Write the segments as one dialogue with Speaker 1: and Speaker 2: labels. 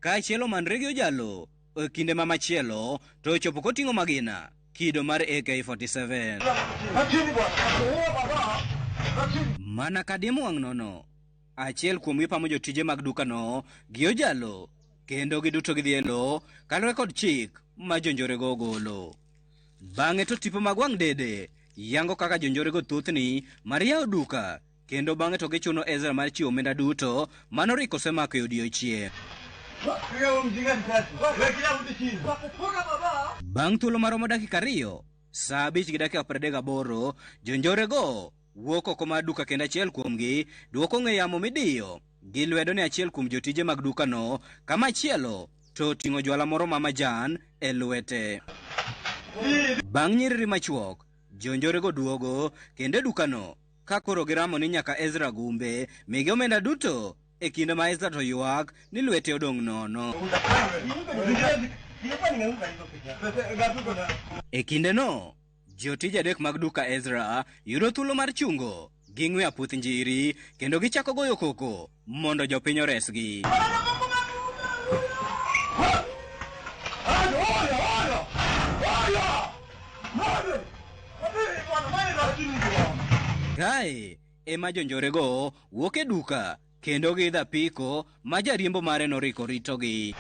Speaker 1: Kaachiel omanre gi Ojalo e kinde ma machielo to ochopo koting'o magina kido mar AK-47. Mana ka diemo wang' nono, achiel kuomgi pamo jotije mag dukano gi Ojalo kendo giduto gidhi e lowo kaluwore kod chik ma jonjorego ogolo. Bang'e to tipo mag wang' dede yango kaka jonjorego thothni mar yawo duka kendo bang'e to gichuno Ezra mar chiwo omenda duto manoriko osemako e odiechieng'. Bang' thuolo maromo dakika 2, saa 5:38, jonjorego wuok oko mar duka kendo achiel kuomgi duoko ong'we yamo midiyo gi lwedo ne achiel kuom jotije mag dukano kamachielo to oting'o jwala moro ma majan e lwete. Bang' nyiriri machuok, jonjorego duogo kendo e dukano ka koro giramo ni nyaka Ezra Gumbe migi omenda duto e kinde ma Ezra to ywak ni lwete odong' nono. E kindeno, jotije adek mag duka Ezra yudo thuolo mar chungo gi ng'we aputh njiri kendo gichako goyo koko mondo jopiny oresgi. Kae ema jonjorego wuok e duka kendo giidho apiko ma jariembo mare noriko ritogi.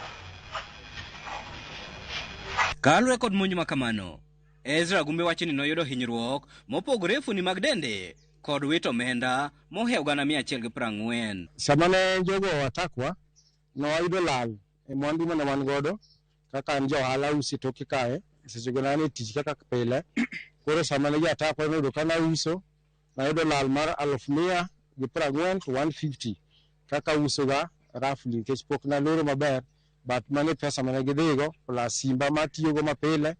Speaker 1: Kaluwore kod monj ma kamano, Ezra Gumbe wacho ni noyudo hinyruok mopogore e fuoni mag dende kod wito omenda mohewo 140,000.
Speaker 2: Sama ne jogo atakwa, ne wayudo lal e mwandu mane wan godo kaka an ja ohala auso e toke kae, sechego ne an e tich kaka pile. Koro sama ne jo atakwa noyudo ka nauso, nayudo lal mar 140,000 to 150 kaka ausoga roughly nikech pok naloro maber, but mano e pesa mane gidhigo plus simba matiyogo mapile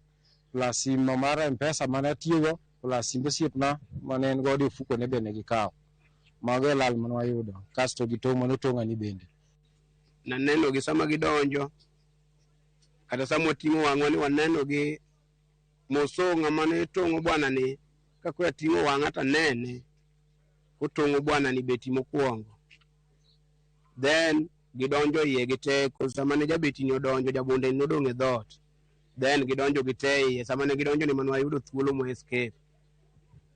Speaker 2: plus simo mar M-Pesa mane atiyogo plus simb osiepna mane en godo e ofukone be ne gikawo. Mago e lal mane wayudo kasto gi tong' mane otong'a ni bende.
Speaker 3: Nanenogi sama gidonjo, kata sama wating'o wang'wa ni wanenogi mosong'a mane tong'o bwana ni, ka koro ating'o wang'a to anene kotong'o bwana ni beti mokwongo. Then gidonjo iye gi teko, sama ne jabeti ni odonjo, jabunde ni nodong' e dhoot. Then gidonjo gi te iye, sama ne gidonjo ni mane wayudo thuolo mo escape.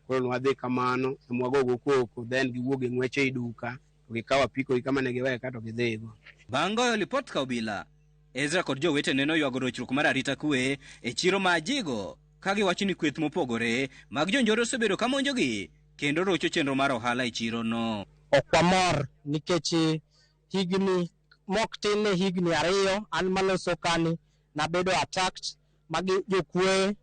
Speaker 3: Koro nwadhi kamano, mwagogo koko, then giwuok gi ng'wech ei duka, to gikawo apiko gi kama ne giweye ka to gidhigo.
Speaker 1: Bang' goyo lipot ka obila, Ezra kod jowetene noywago rochruok mar arita kwe e chiro ma Ajigo ka giwacho ni kweth mopogore mag jonjore osebedo ka monjogi kendo rocho chenro mar ohala e chirono.
Speaker 4: Ok wamor nikech higni mok tin ne higni 2 an maloso kani nabedo attacked magi jokuoye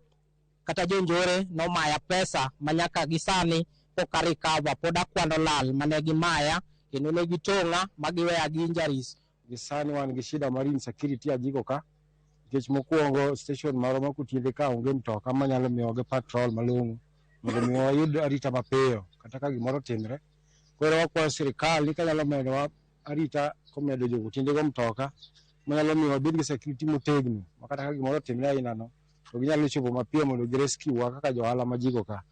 Speaker 4: kata jonjore nomaya pesa manyaka gi sani pok a recover, pod akwano lal mane gimaya kendo ne gitong'a ma giweya gi injuries.
Speaker 2: Gi sani wan gi shida mar insecurity Ajigo ka, nikech mokwongo station marwa ma Kotiedhe ka onge mtoka manyalo miyowa gi patrol malong'o mondo mi wayud arita mapiyo kata ka gimoro otimre. Koro wakwayo sirikal ni kanyalo medowa arita komedo jo Kotiedhe go mtoka manyalo miyo wabed gi security motegno ma kata ka gimoro otimre aina no to ginyalo chopo mapiyo mondo gi rescue wa kaka jo ohala ma Ajigo ka.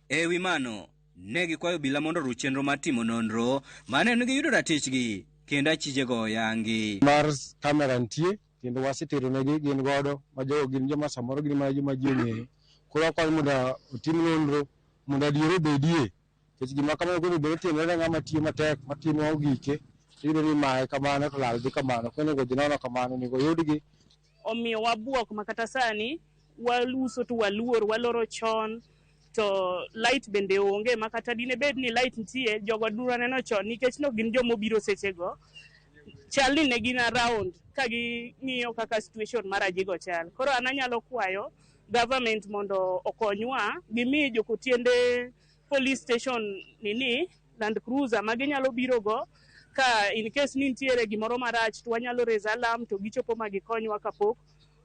Speaker 1: E wi mano, ne gikwayo obila mondo oruch chenro mar timo nonro mane ne giyudo ratichgi kendo achijego oyangi.
Speaker 2: Mar kamera nitie kendo wasetero negi gin godo ma jogo gin joma samoro gin mana joma ji ong'eyo. Koro wakwayo mondo otim nonro mondo adiera obedie. Nikech gima kamano koro bende timre ne ng'ama tiyo matek matimo gike iyudo ni imaye kamano to lal dhi kamano. Koro onego dhi nono kamano, onego oyudgi.
Speaker 5: Omiyo wabuok ma kata sani waluso to waluor, waloro chon to light bende onge ma kata dine bed ni light nitie jogo dura neno chon nikech no gin joma obiro sechego. Chal ni ne gin around ka ging'iyo kaka situation mar Ajigo chal. Koro an anyalo kwayo government mondo okonywa gimi jokotiende police station nini Land Cruiser ma ginyalo biro go ka in case ni nitiere gimoro marach to wanyalo raise alarm to gichopo ma gikonywa kapok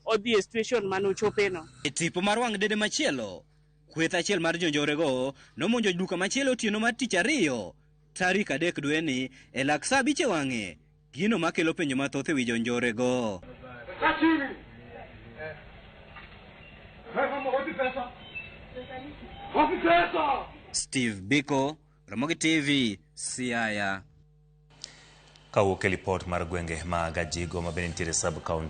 Speaker 5: odhi e situation mane ochopeno.
Speaker 1: E tipo mar wang' dede machielo, kweth achiel mar jonjorego nomonjo duka machielo otieno mar tich ariyo tarik 3 dweni e lak saa 5 e wang'e, gino makelo penjo mathoth e wi jonjorego. Steve Biko, Ramogi TV, Siaya.
Speaker 6: Kawuok e lipot mar gwenge mag Ajigo ma bende nitiere sub county.